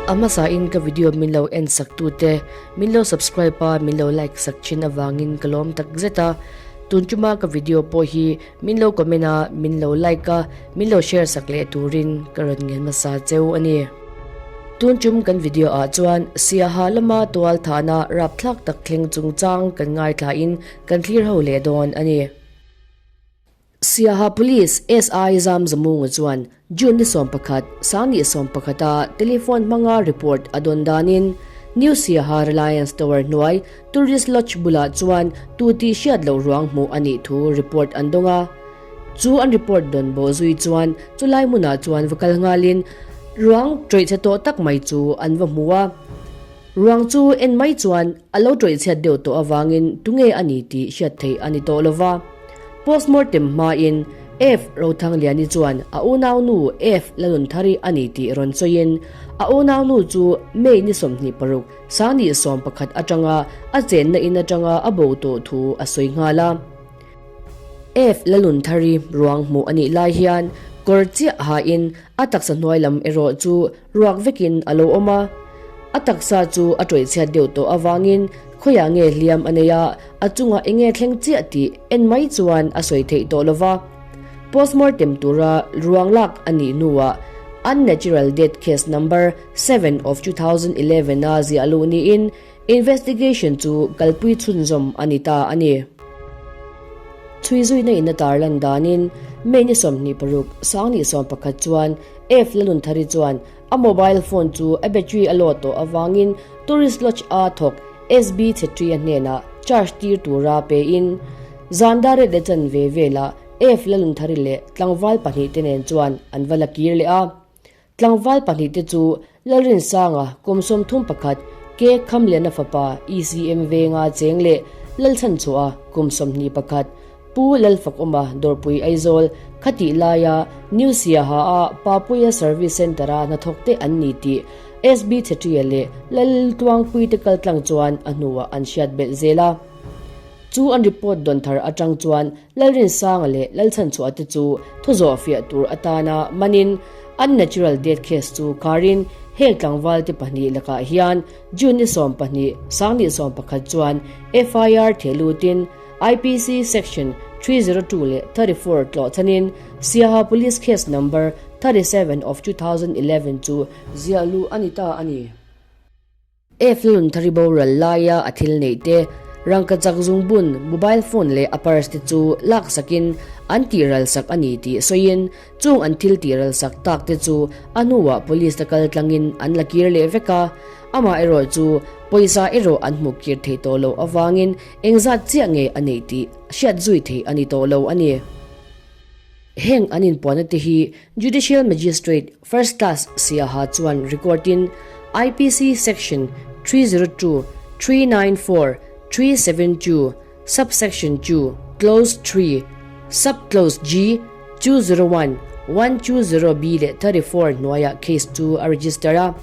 A hmasa in ka video min lo en sak tu te, min lo subscribe a min lo like sak thin avangin ka lawm tak zet a. Tun tuma ka video pawh hi min lo comment a, min lo like a, min lo share sak leh turin ka rawn ngen hmasa cheu a ni. Tun tum kan video ah chuan Siaha lama tual thahna rapthlak tak thleng chungchang kan ngaithla in kan thlir ho leh dawn a ni. Siaha Police SI Zamzamunga chuan June ni 11, Sangni 11 a telephone hmanga report a dawn danin New Siaha Reliance Tower hnuai Tourist Lodge bulah chuan tu tih hriat loh ruang hmuh a nih thu report an dawng a. Chu an report dawn bawh zui chuan chulai hmunah chuan va kal nghalin ruang tawih chhe tawh tak mai chu an va hmu a. Ruang chu en mai chuan a lo tawih chhiat deuh tawh avangin tunge a ni tih hriat theih a ni tawh lo va. Postmortem hmain F Rothangliani chuan a unaunu F Lalunthari a ni tih rawn sawiin a unaunu chu May ni 26, Sangni 11 atanga a chenna in atanga a bo tawh thu a sawi nghal a. F Lalunthari ruang hmuh a nih lai hian kawr chiah hain a taksa hnuai lam erawh chu ruak vekin a lo awm a. A taksa chu a tawih chhiat deuh tawh avangin khawiah nge hliam a nei a, a chungah eng nge thleng chiah tih en mai chuan a sawi theih tawh lo va. Postmortem tura ruang lak a nih hnuah Unnatural Death Case Number 7 of 2011 a ziah luh niin Investigation chu kalpui chhunzawm a ni ta a ni. Chhui zuina in a tarlan danin May ni 26, Sangni 11 chuan F Lalunthari chuan a mobile phone chu a battery a load tawh avangin Tourist Lodge a thawk SB Chhetri-a hnenah charge tir tura pein Zandare leh chanve velah F Lalunthari leh tlangval pahnihte nen chuan an va la kir leh a. Tlangval pahnihte chu Lalrinsanga kum 31, Ke Khamliana fapa ECM Venga cheng leh Lalchhanchhuah kum 21, Pu Lalfakawma Dawrpui Aizawl khatih laia New Siaha-a Papuia Service Centre-a hnathawkte an ni tih SB Chhetria leh Laltluangpuite kaltlang chuan a hnuah an hriat belh zel a. Chu an report dawn thar atang chuan Lalrinsanga leh Lalchhanchhuah te chu thu zawh fiah tur atana manin unnatural death case chu kharin heng tlangval te pahnih lakah hian June ni 12, Sangni 11 chuan FIR theh lutin IPC section 302 leh 34 tlawh chhanin Siaha Police Case Number 37 of 2011 chu ziah luh a ni ta a ni. F Lalunthari boral laia a thil neih te, rangkachak zungbun, mobile phone leh a purse te chu laksakin an tihral sak a ni tih sawiin chung an thil tihral sak tak te chu a hnuah police te kal tlangin an la kir leh vek a. Amaherawh chu pawisa erawh an hmuh kir theih tawh loh avangin engzat chiah nge a neih tih hriat zui theih a ni tawh lo a ni. Heng an inpuahna te hi Judicial Magistrate First Class Siaha chuan record in IPC Section 302, 394, 372, Sub-section 2, Clause 3, Sub-clause G, 201, 120B leh 34 hnuaiah case chu a register a.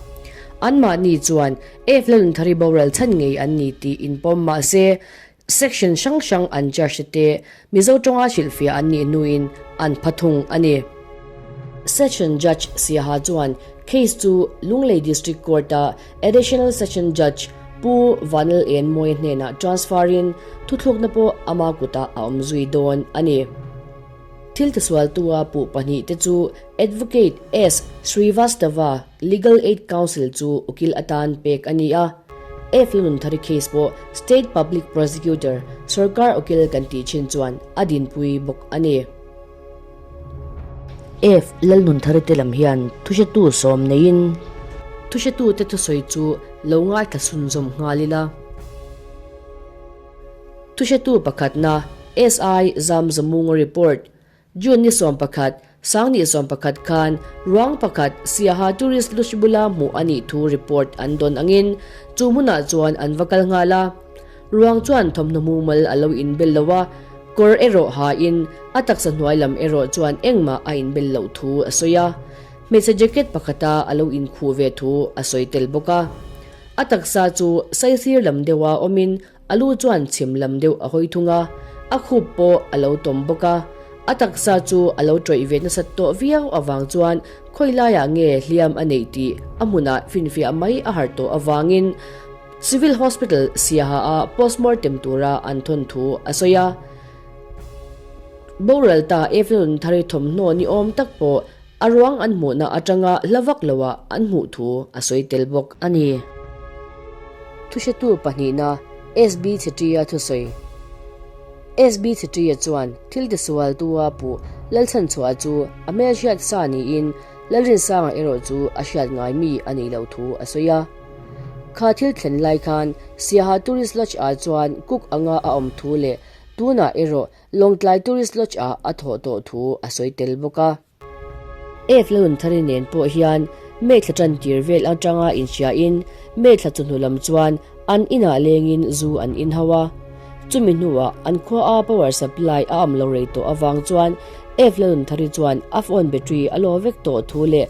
Anmahni chuan F Lalunthari boral chhan ngei an ni tih inpawm mah se, Section hrang hrang an charge te Mizo tawnga hrilhfiah an nih hnuin an pha thung a ni. Session Judge Siaha chuan case chu Lunglei District Court-a Additional Session Judge Pu Vanal Enmawia hnenah transfer-in thuthlukna pawh ama kutah a awm zui dawn a ni. Thil tisualtua puh pahnihte chu Advocate S. Srivastava, Legal Aid Council chu ukil atan pek a ni a. F Lalunthari case pawh State Public Prosecutor, sorkar ukil kan tih thin chuan a dinpui bawk a ni. F Lalnunthari te lam hian thuhretu sawm neiin thuhretute thusawi chu lo ngaithla chhunzawm nghal ila. Thuhretu pakhatna SI Zamzamunga report June ni 11, Sangni 11 khan ruang pakhat Siaha Tourist Lodge bula hmuh a nih thu report an dawn angin chu hmunah chuan an va kal nghal a. Ruang chuan thawmhnaw mumal a lo inbel lo a, kawr erawh hain a taksa hnuai lam erawh chuan engmah a inbel loh thu a sawi a. Hmeichhe jacket pakhata a lo inkhuh ve thu a sawi tel bawk a. A taksa chu saisir lam deuha awmin A lu chuan chhim lam deuh a hawi thung a, a khup pawh a lo tawm bawk a. A taksa chu a lo tawih ve nasat tawh viau avang chuan khawi laiah nge hliam a neih tih a hmunah finfiah mai a harh tawh avangin Civil Hospital Siaha ah postmortem tura an thawn thu a sawi a. Boral ta Evelyn Thari thawmhnaw ni awm tak pawh A ruang an hmuhna atanga hla vak loah an hmuh thu a sawi tel bawk a ni. Thuhretu pahnihna SB Chhetria thusawi. SB Chhetria chuan thil tisualtua puh Lalchhanchhuah chu a hmelhriat sa niin Lalrinsanga erawh chu a hriat ngai mi a nih loh thu a sawi a. Kha thil thlen lai khan Siaha Tourist Lodge ah chuan cook anga a awm thu leh tunah erawh Lawngtlai Tourist Lodge ah a thawh tawh thu a sawi tel bawk a. F Lalunthari nen pawh hian May thla tan tir vel atanga inhriain May thla chawhnu lam chuan an inah lengin zu an in ho a. Chumi hnuah an khua a power supply a awm lo rei tawh avang chuan F Lalunthari chuan a phone battery a law vek tawh thu leh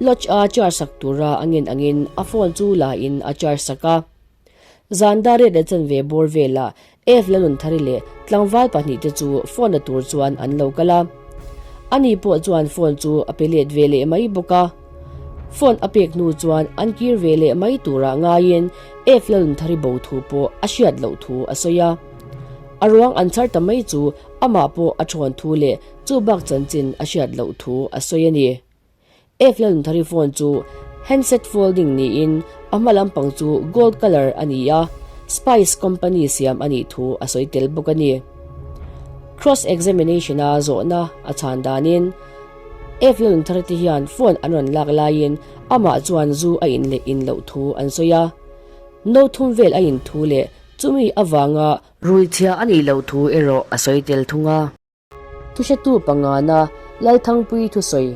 lodge a charge sak tura a ngen angin a phone chu la in a charge sak a. Zan dar riat leh chanve bawr velah F Lalunthari leh tlangval pahnihte chu phone la tur chuan an lo kal a. Ani pawh chuan phone chu a pe let ve leh mai bawk a. Phone a pek hnu chuan an kir ve leh mai turah ngaiin F Lalunthari bo thu pawh a hriat loh thu a sawi a. A ruang an chhar ta mai chu amah pawh a thawn thu leh chu bak chanchin a hriat loh thu a sawi a ni. F Lalnthari phone chu handset folding niin a hma lampang chu gold colour a ni a, Spice company siam a nih thu a sawi tel bawk a ni. Cross examination a zawhna a chhan danin F Lalnthari te hian phone an rawn lak laiin amah chuan zu a in leh in loh thu an sawi a, no thum vel a in thu leh chumi avanga ruichhia a nih loh thu erawh a sawi tel thung a. Thuhretu pangana Lalthangpuii thusawi.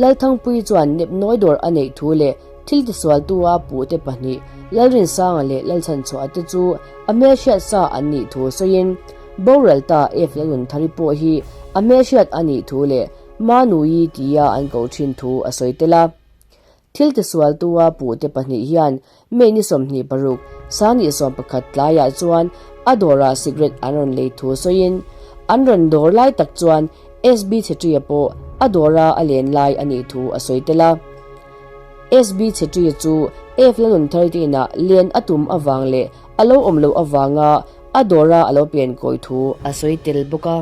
Lalthangpuii chuan nepnawi dawr a neih thu leh thil tisualtua puhte pahnih Lalrinsanga leh Lalchhanchhuah te chu a hmelhriat sa an nih thu sawiin boral ta F Lalunthari pawh hi a hmelhriat a nih thu leh Manui tia an ko thin thu a sawi tel a. Thil tisualtua puhte pahnih hian May ni 26, sangni 11 tlaiah chuan a dawrah cigarette an rawn lei thu sawiin an rawn dawr lai tak chuan SB Chhetria pawh a dawra a len lai a nih thu a sawi tel a. SB Chhetria chu F Lalunthari te inah len a tum avang leh a lo awm loh avanga a dawra a lo pen kawi thu a sawi tel bawk a.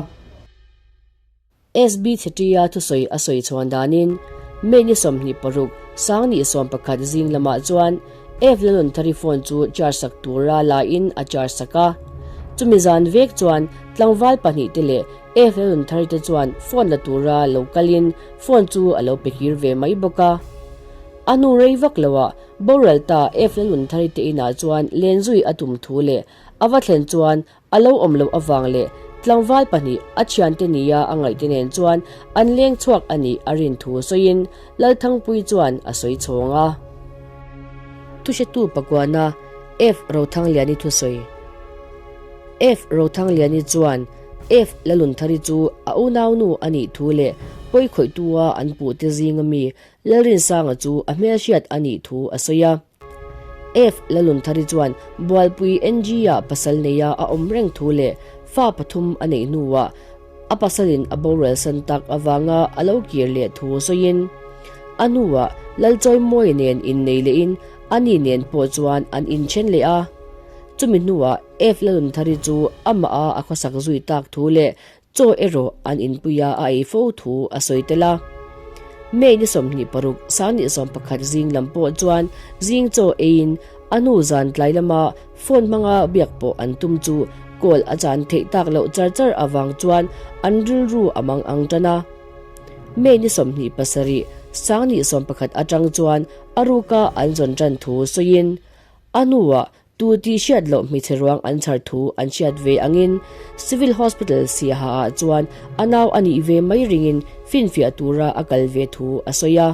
SB Chhetria thusawi a sawi chhuan danin May ni 26, sangni 11 zing lamah chuan F Lalunthari phone chu charge sak tura lain a charge sak a. Chumi zan vek chuan tlangval pahnihte leh F Lalunthari te chuan phone la tura lo kalin phone chu a lo pe kir ve mai bawk a. A hnu rei vak loah boral ta F Lalunthari te inah chuan lenzui a tum thu leh a va thlen chuan A lo awm loh avang leh tlangval pahnih a thiante nia a ngaihte nen chuan an leng chhuak a nih a rin thu sawiin Lalthangpuii chuan a sawi chhawng a. Thuhretu pakuana F Rothangliani thusawi F Rothangliani chuan F Lalunthari chu a unaunu a nih thu leh pawikhawihtua an puhte zinga mi Lalrinsanga chu a hmelhriat a nih thu a sawi a. F Lalunthari chuan Bualpui NG-ah pasal neia a awm reng thu leh fa pathum a neih hnuah a pasalin a boral san tak avanga a lo kir leh thu sawiin a hnuah Lalchawimawia nen innei lehin ani nen pawh chuan an inthen leh a. Chumi hnuah F Lalunthari chu amah a a khawsak zui tak thu leh Chaw erawh an inpuia a ei fo thu a sawi tel a. May ni 26, 2011 zing lam pawh chuan zing chaw eiin a hnu zan tlai lama phone hmanga biak pawh an tum chu call a chan theih tak loh char char avang chuan an rilru a mang ang tan a. May ni 27, 2011 atang chuan a ruka an zawn tan thu sawiin a hnuah Tu tih hriat loh hmeichhe ruang an chhar thu an hriat ve angin Civil Hospital Siaha ah chuan a nau a nih ve mai ringin finfiah tura a kal ve thu a sawi a.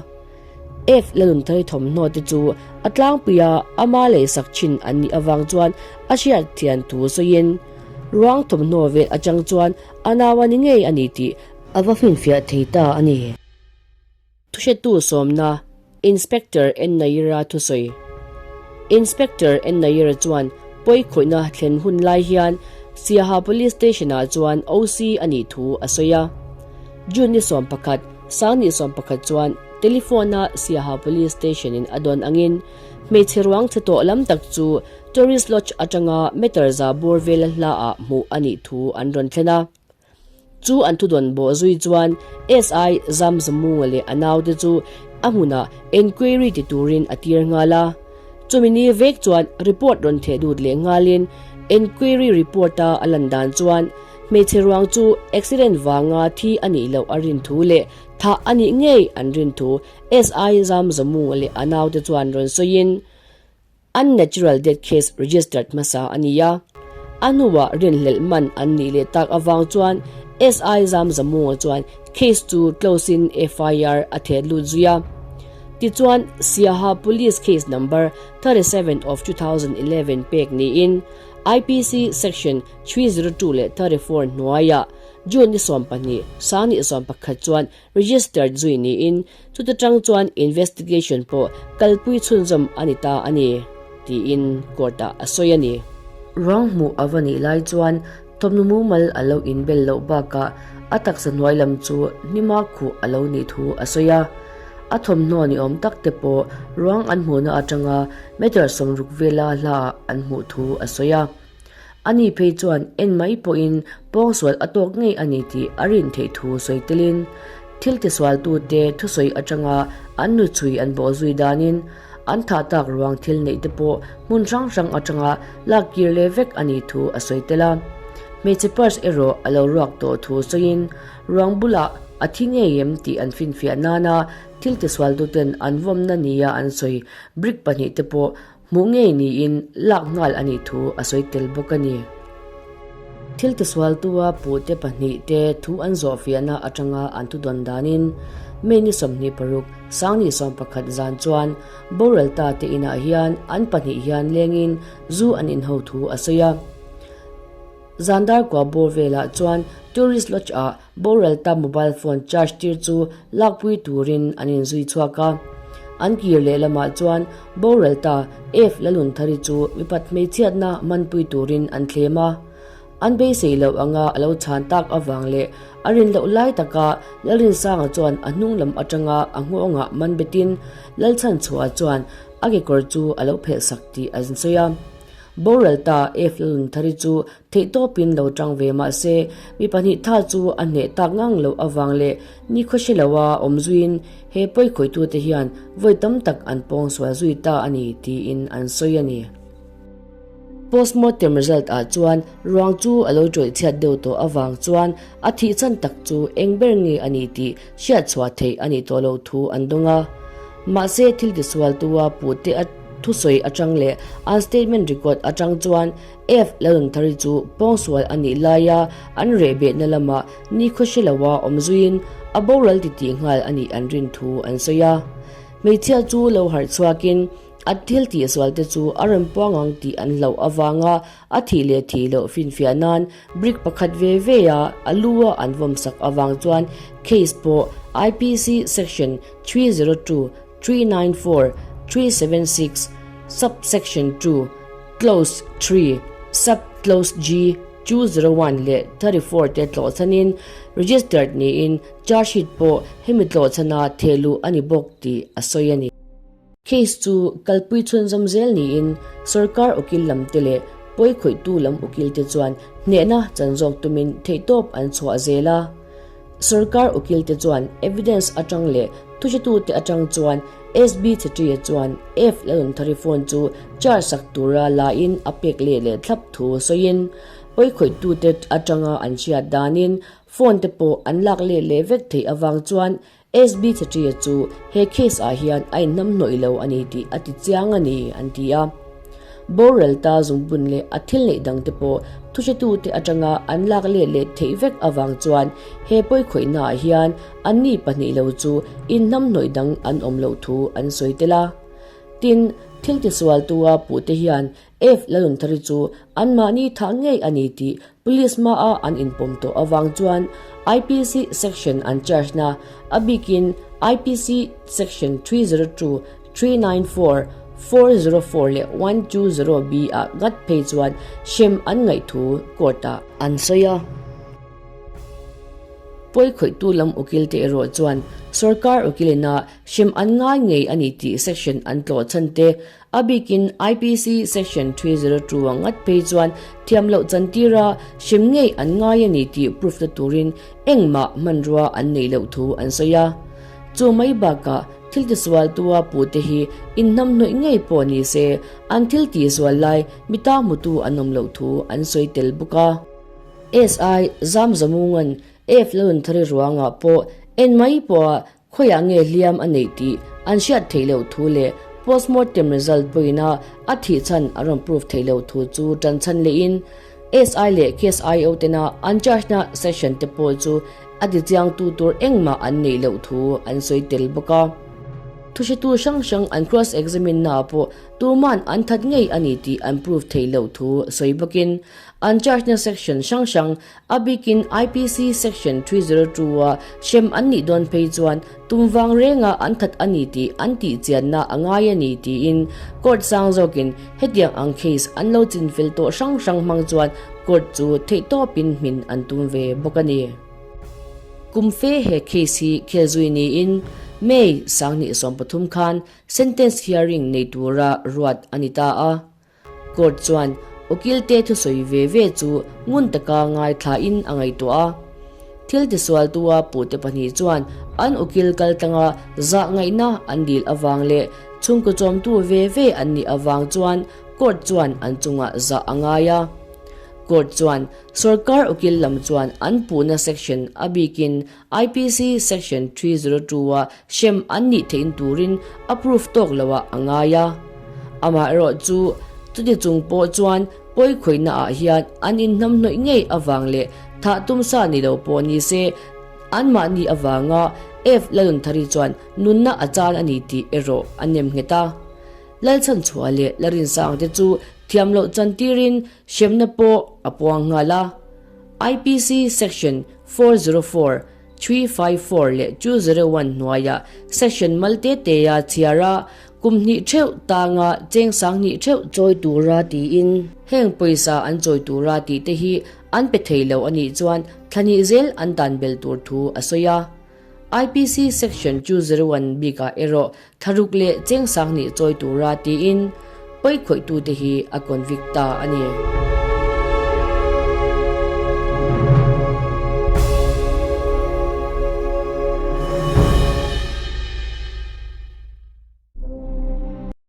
F Lalunthari thawmhnaw te chu a tlangpuia ama leisak thin an nih avang chuan a hriat thian thu sawiin ruang thawmhnaw vel atang chuan a nau a ni ngei a ni tih a va finfiah thei ta a ni. Thuhretu sawmna, Inspector N Nair-a thusawi. Inspector N Nair-a chuan pawi khawihna thlen hun lai hian Siaha Police Station-ah chuan OC a nih thu a sawi a. June ni 11, Sangni 11 chuan telephone-a Siaha Police Station-in a dawn angin hmeichhe ruang chhe tawh lam tak chu Tourist Lodge atanga meter za bawr vela hlaah hmuh a nih thu an rawn thlen a. Chu an thudawn bawh zui chuan SI Zamzamunga leh a naute chu a hmunah enquiry ti turin a tir nghal a. Chumi ni vek chuan report rawn theh dut leh nghalin enquiry report-a a lan dan chuan hmeichhe ruang chu accident vanga thi a nih loh a rin thu leh thah a nih ngei an rin thu SI Zamzamunga leh a naute chuan rawn sawiin Unnatural death case registered hmasa a ni a, a hnuah rinhlelh man an nih leh tak avang chuan SI Zamzamunga chuan case chu close in FIR a thet lut zui a. Tichuan, Siaha Police Case Number 37 of 2011 pek niin IPC Section 302 leh 34 hnuaiah June ni 12, Sangni 11 chuan registered zui niin Chuta tang chuan investigation pawh kalpui chhunzawm a ni ta a ni, tiin court-ah a sawi a ni. Ruang hmuh a va nih lai chuan thawmhnaw mumal a lo inbel loh bakah a taksa hnuai lam chu hnima khuh a lo nih thu a sawi a. A thawmhnaw ni awm tak te pawh ruang an hmuhna atanga meter 60 vela hlaah an hmuh thu a sawi a. Ani phei chuan en mai pawhin pawngsual a tawk ngei a ni tih a rin theih thu sawi telin, thil tisualtute thusawi atanga an nuchhui an bawh zui danin an thah tak ruang thil neih te pawh hmun hrang hrang atanga lak kir leh vek a nih thu a sawi tel a. Hmeichhe purse erawh a lo ruak tawh thu sawiin ruang bulah a thi ngei em tih an finfiah nana thil tisualtuten an vawmna nia an sawi brick pahnih te pawh Hmuh ngei niin lak nghal a nih thu a sawi tel bawk a ni. Thil tisualtua puhte pahnihte thu an zawhfiahna atanga an thudawn danin May ni 26, Sangni 11 zan chuan boral ta te inah hian an pahnih hian lengin zu an inho thu a sawi a. Zan dar kua bawr velah chuan Tourist Lodge ah Boral ta mobile phone charge tir chu lakpui turin an inzui chhuak a. An kir leh lamah chuan boral ta F Lalunthari chu mipat hmeichhiatna hmanpui turin an thlem a. An beisei loh anga a lo chhan tak avang leh a rin loh lai taka Lalrinsanga chuan a hnung lam atanga a nghawngah man betin Lalchhanchhuah chuan a kekawr chu a lo phelhsak tih an sawi a. Boral ta F Lalunthari chu Theihtawpin lo tang ve mah se, mi pahnih tha chu a hneh tak ngang loh avang leh nikhaw hre loa awm zuiin he pawikhawitute hian vawi tam tak an pawng sual zui ta a ni tiin an sawi a ni. Postmortem result ah chuan ruang chu a lo tawih chhiat deuh tawh avang chuan a thih chan tak chu eng ber nge a ni tih hriat chhuah theih a nih tawh loh thu an dawng a. Mahse thil tisualtua puhte a thusawi atang leh an statement record atang chuan F Lalnunthari chu pawngsual a nih laia an reh behna lamah nikhaw hre loa awm zuiin a boral titih nghal a nih an rin thu an sawi a. Hmeichhia chu lo harh chhuakin a thil tihsualte chu a rawn puang ang tih an hlauh avanga a thih leh thih loh finfiah nan brick pakhat ve ve a a lu a an vawmsak avang chuan case pawh IPC section 302 394 376 sub-section 2 Clause 3, Sub-Clause G, 201 leh 34 te tlawh chhanin registered niin charge sheet pawh hemi tlawh chhana thehluh a ni bawk tih a sawi a ni. Case chu kalpui chhunzawm zel niin sorkar ukil lam te leh pawi khawihtu lam ukil te chuan hnehna chan zawk tumin theihtawp an chhuah zel a. Sorkar ukil te chuan evidence atang leh thuhretute atang chuan SB Chhetri-a chuan F Lalunthari phone chu charge sak tura lain a pek leh leh thlap thu sawiin pawikhawih-tute atanga an hriat danin phone te pawh an lak let leh vek theih avang chuan SB Chhetri-a chu he case ah hian a inhnamhnawih lo a ni tih a ti chiang a ni an ti a. Boral ta zungbun leh a thil neih dangte pawh thuhretute atanga an lak let leh theih vek avang chuan he pawikhawihnaah hian anni pahnih lo chu inhnamhnawih dang an awm loh thu an sawi tel a. Tin, thil tisualtua puhte hian F Lalunthari chu anmahni thah ngei a ni tih police hmaa an inpawm tawh avang chuan IPC section an charge na, a bikin IPC section 302, 394, 404 leh 120B ah ngat phei chuan hrem an ngaih thu court ah an sawi a. Pawi khawihtu lam ukil te erawh chuan sorkar ukil ina hrem an ngai ngei a ni tih section an tlawh chhan te, a bikin IPC section 302 a ngat phei chuan thiam loh chantira hrem ngei an ngai a ni tih proof na turin engmah hmanrua an neih loh thu an sawi a. Chu mai bakah thil tisualtua puhte hi inhnamhnawih ngei pawh ni se an thil tihsual lai mita hmutu an awm loh thu an sawi tel bawk a. SI Zamzamungan F Lalunthari ruangah pawh en mai pawha khawiah nge hliam a neih tih an hriat theih loh thu leh postmortem result pawhin-a a thih chhan a rawn proof theih loh thu chu tan chhan lehin SI leh case IO tena an charge-na section te pawh chu a tichiangtu tur engmah an neih loh thu an sawi tel bawk a. Thuhretu hrang hrang an cross examine-naah pawh tuman an that ngei a ni tih an proof theih loh thu sawi bawkin An charge-na section hrang hrang, a bikin IPC section 302 a hrem an nih dawn phei chuan tum vang renga an that a ni tih an tih chianna a ngai a ni tiin court sang zawkin hetiang ang case an lo chinfel tawh hrang hrang hmang chuan court chu theihtawpin hmin an tum ve bawk a ni. Kum fe he case hi khel zui niin May 2013 khan sentence hearing nei tura ruat a ni ta a. Court chuan ukil te thusawi ve ve chu ngun taka ngaithlain a ngaihtuah a. Thil tisualtua puhte pahnih chuan an ukil kaltlanga zah ngaihna an dil avang leh chhungkaw chawmtu ve ve an nih avang chuan court chuan an chungah zah a ngai a. Court chuan sorkar ukil lam chuan an puhna section a bikin IPC section 302 a hrem an nih theih turin a proof tawk lo ah a ngai a. Amaherawh chu chuti chung pawh chuan pawi khawihna ah hian an inhnamhnawih ngei avang leh thah tum sa ni lo pawh ni se anmahni avanga F Lalunthari chuan nunna a chan a ni tih erawh a nem nghet a. Lalchhanchhuah leh Larinsang te chu thiam loh chantirin hremna pawh a puang nghal a. IPC section 404 354 leh 201 hnuaiah section mal te te-a chhiar a, kum hnih theuh tanga cheng sang hnih theuh chawi tura tiin heng pawisa an chawi tura tih te hi an pe thei lo a nih chuan thla hnih zel an dan bel tur thu a sawi a. IPC section 201 bikah erawh thla ruk leh cheng sang hnih chawi tura tiin pawi khawihtute hi a convict ta a ni.